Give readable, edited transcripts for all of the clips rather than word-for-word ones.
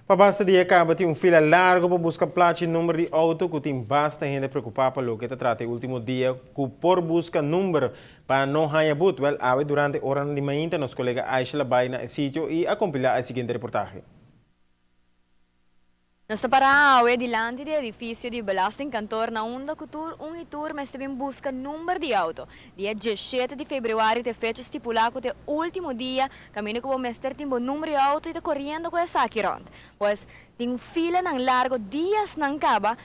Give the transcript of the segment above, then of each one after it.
Pa basta dia kaba tin un fila largo pa buska plachi number di outo ku tin basta hende preokupá pa loke ta trata e último dia ku por buska number pa no haña but. Wèl, awe durante oranan di mainta nos kolega Aisha la bai na e sitio i a kompilá e siguiente reportahe. Nos ta para awe dilanti di edifisio di Belastingkantoor na unda ku tur un i tur mester bin buska number di outo. Dia diesshete di februari ta e fecha stipulá ku ta e último dia kaminda ku bo mester tin bo number di outo i ta koriendo ku esaki rònt. Pues, tin filanan largo diasnan kaba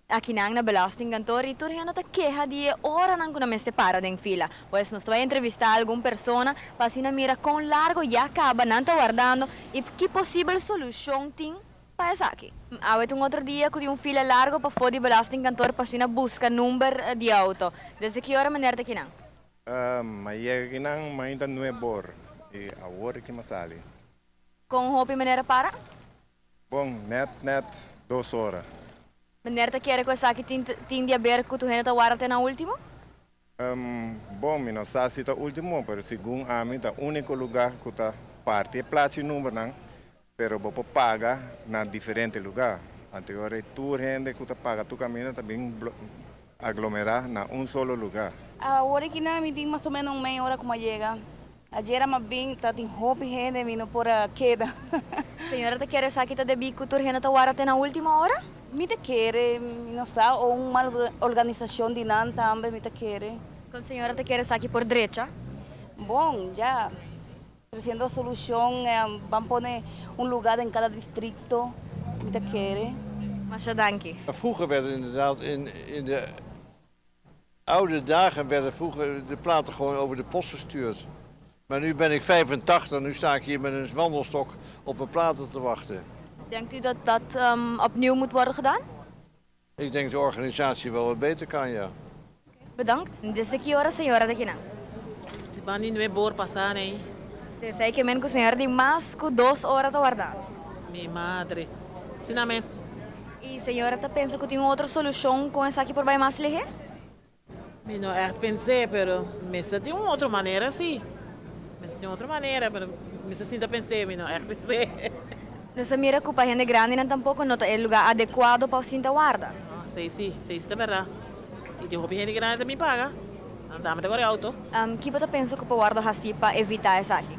akinan na Belastingkantoor i tur hende ta keha di e oranan ku nan mester para den fila. Pues, nos ta bai entrevistá algun persona pa asina mira kon largo ya kaba nan ta wardando i ki posibel solushon tin pa esaki. Awe ta un otro dia ku tin un fila largo pafó di belastingkantoor pa asina buska number di outo. Desde ki ora meneer ta kinan? Mi a yega kinan mainta nuebor i awor ki mi a sali. Kon hopi meneer a para? Bon, nèt nèt dos ora. Meneer ta kere ku esaki tin tin di aber ku tur hende ta warda te na ultimo? Bon, mi no sa si ta ultimo, pero segun ami ta unico lugar cu ta parti e plachi numbernan, pero bo por paga na diferente lugar. Anto e ora tur hende cu ta paga tur caminda ta bin aglomera na un solo lugar. Awor aki nan mi tin mas o menos un media ora cu mi a yega. Ayer a bin ta tin hopi hende mi no por a keda. Señora ta kere esaki ta debí cu tur hende ta warda te na ultimo ora? Mi ta kere, mi no sa, o un mal organisacion di nan tambe mi ta kere. Con señora ta kere esaki por drecha? Bon, ya treciendo solucion, ban pone un lugar den cada districto, mi ta kere. Masha danki. Vroeger werden inderdaad in in de oude dagen werden vroeger de platen gewoon over de post gestuurd. Maar nu ben ik 85, nu sta ik hier met een wandelstok op mijn platen te wachten. Denkt u dat dat opnieuw moet worden gedaan? Ik denk de organisatie wel wat beter kan, ja. Bedankt. Desde ki ora señora ta kinan? Di banda di nuebe or pasa nei. Esei ke men ku señora di mas ku dos ora ta warda. Mi madre. Asina mes. I señora ta pensa ku tin un otro solushon kon esaki por bai mas lihé? Mi no ègt pens'é, pero mester tin un otro manera sí. Mester tin un otro manera, pero mester sinta pens'é, mi no ègt pens'é. Nos a mira ku pa hende grandinan tampoko no ta e lugá adekuado pa sinta warda. No, esei sí, esei sí ta bèrdat. I tin hopi hende grandi ta bin paga, nan tambe ta kore outo. Ki bo ta pensa ku por wòrdu hasí pa evitá esaki?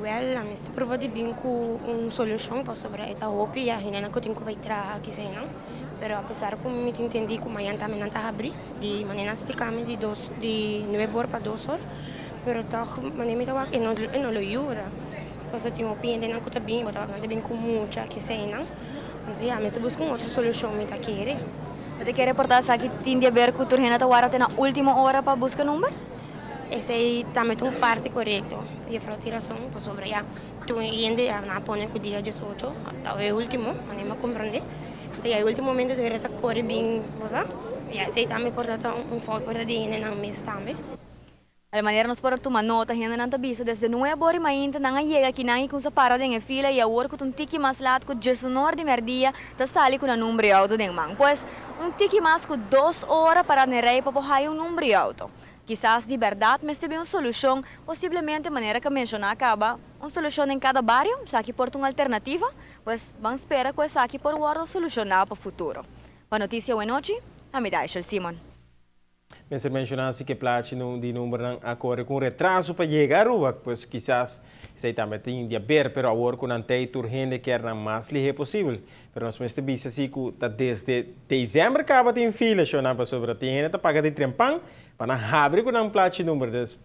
Wèl, a mester proba di bin ku un solushon pasobra e ta hopi ya hendenan ku tin ku bai traha kisainan. Pero apesar ku mi tin tendí ku mañan tambe nan ta habrí, di manera nan splika mi di dos di nuebe or pa dos or, pero tòg manera mi ta wak e no e no lo yuda. Pasobra tin hopi hendenan ku ta bin, bo ta wak nan ta bin ku mucha kisainan. Anto ya, mester buska un otro solushon mi ta kere. Bo ta kere por ta esaki tin di aber ku tur hende ta warda te na último ora pa buska number? Esei tambe ta un parti korekto, juffrouw tin rason, pasobra ya tur hende ya nan a pone ku dia diesocho ta e ultimo, manera mi a komprende, anto ya e ultimo momento tur hende ta kore bin bo sa, ya esei tambe por ta un fout por ta di hendenan mes tambe. Di manera nos por a tuma nota, hendenan ta bisa desde nuebe ora i mainta nan a yega akinan i kumsa para den e fila i awor ku ta un tiki mas lat ku diesunor di merdia ta sali ku nan number di outo den man. Pues un tiki mas ku dos ora para den rei pa por haya un number di outo. Kisas di bèrdat mester bin un solushon, posiblemente manera ku a menshoná kaba, un solushon den kada bario, esaki por ta un alternativa, pues ban spera ku esaki por wòrdu solushoná pa futuro. Pa Notisia Wenochi, ami ta Aishel Simon. Mester menshoná si ku e plachi di numbernan a kore ku un retraso pa yega Aruba, pues kisas esei tambe tin di aber, pero awor ku nan tei tur hende kier nan mas lihé posibel. Pero nos mester bisa si ku ta desde december kaba tin fila shownan pasobra tin hende ta paga di trempan pa nan habri ku nan plachi number. Dus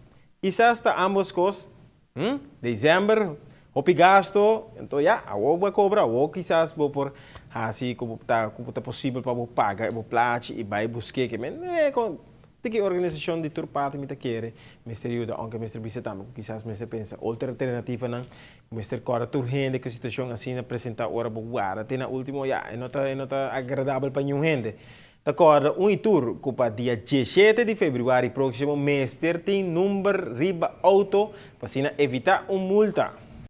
kisas ta ambos kos, hm, december hopi gasto, enton ya awor bo a kobra, awor kisas bo por hasi ku bo ta ku bo ta posibel pa bo paga bo plachi i bai busk'é ke men e kon Tiki organisashon di tur parti mi ta kere mester yuda, ounke mester bisa tambe ku kisas mester pensa otro alternativanan, ku mester kòrda tur hende ku situashon asina presentá ora bo warda te na último, ya, e no ta e no ta agradabel pa niun hende. Ta kòrda un i tur ku pa dia dieshete di febrüari próksimo mester tin number riba outo pa asina evitá un multa.